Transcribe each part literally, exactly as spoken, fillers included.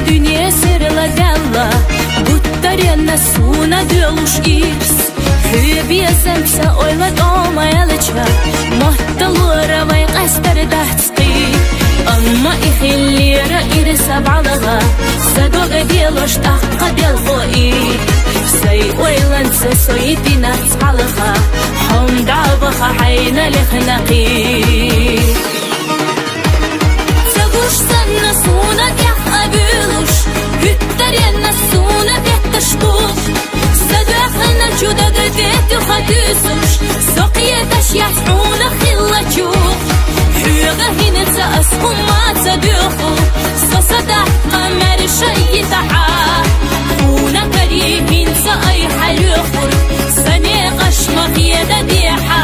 Дуьне сирла даьлла, гуттаренна суна доьлуш ирс. Хьоьга безам са ойла тӀом аьлча, мотт лора вай къаьстар дац кхы. Амма и хиллера ирс бӀалагӀа, са дога делош тӀаккха делхо и. Сай ойланца со йитина цхьалха, хьо-м дӀаваха хьайна лехна кхы. Ца гуш санна суна тӀех а буьйлуш, гуттаренна суна бетташ бу. Са доьхначу дага тӀе туьха туьйсуш, со кхеташ яц хьуна хиллачух. Хьоьга хӀинца ас хӀумма ца доьху, со са даккха маьрша йитахьа. Хьуна карий хӀинца ай хьалоьхур, са некъаш ма хедадехьа.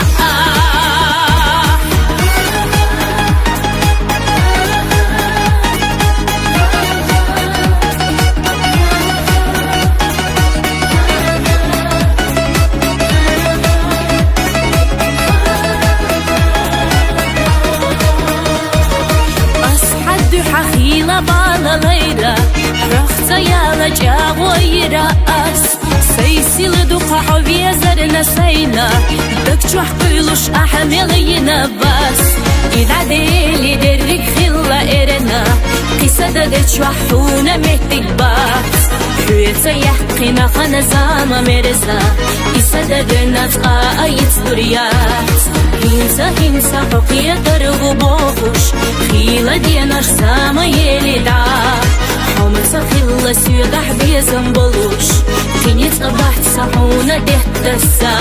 Ас хьа дуьхьа хийла бала лайра, хьох ца яла чӀагӀо йира ас. Сай сила дукха хьо везарна сайна, даг чохь кхуьйлуш ахьа мел йина вас. И дӀаделе дерриг хилла эрна, кхин са дага чохь хьуна меттиг бац. Хьоьца яьккхина хана зама мерза, и са дага нацкъа а йицлур яц. ХӀинца, хӀинца хьо кхетар ву бохуш, хийла денош зама еле дӀа. Хьо ма ца хилла соьгахь безам болуш, кхин ницкъ бац сан хьуна деттаса.